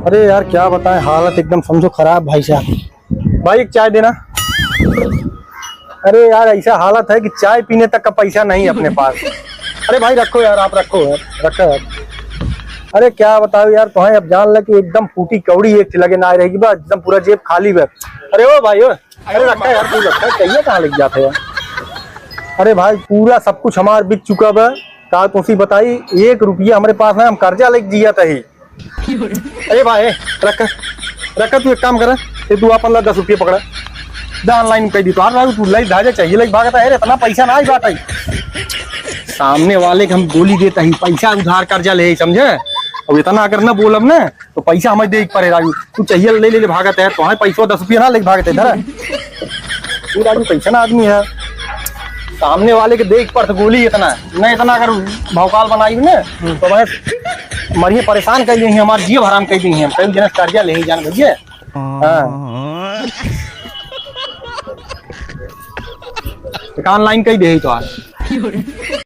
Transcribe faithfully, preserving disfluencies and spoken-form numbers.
अरे यार, क्या बताएं, हालत एकदम समझो खराब भाई साहब। भाई, एक चाय देना। अरे यार, ऐसा हालत है कि चाय पीने तक का पैसा नहीं अपने पास। अरे भाई, रखो यार, आप रखो यार, रखो यार। अरे क्या बताओ यार, तुम्हें अब जान ले कि एकदम फूटी कौड़ी एक ठे लगे ना रही कि बस एकदम पूरा जेब खाली बा। अरे ओ भाई, ओ, अरे रखा यार, तू रखा, कहिए कहाँ लग जाते हैं? अरे भाई, पूरा सब कुछ हमार बिक चुका बा। का तुमसे बताई, एक रुपया हमरे पास ना, हम कर्जा लेके जियत ही। अरे भाई, रख, रख, तू एक काम कर, ये तू अपन ला दस रुपये पकड़ा, दा online कह दी, तो हर तू लाई धाजा चाहिए, लाई भागता है रे, इतना पैसा ना आई बात आई। सामने वाले के हम गोली देता ही, पैसा उधार कर्जा ले, समझे? अब इतना अगर ना बोलब ना, तो पैसा हमें दे पड़े राजू, तू चाहिए ले, ले, ले भागत है, तो हमें पैसो दस रुपये ना लेके भागत है, धरा। तू राजू कैसन आदमी है, सामने वाले के देख पड़त गोली इतना, नहीं इतना अगर भौकाल बनाई ना, तो हमें मरिए परेशान कर लिए, हमारे जिए हराम कर दी हम, कई दिन कर्जा ले ही जान भैया। हाँ। एक online कई दे तो आज।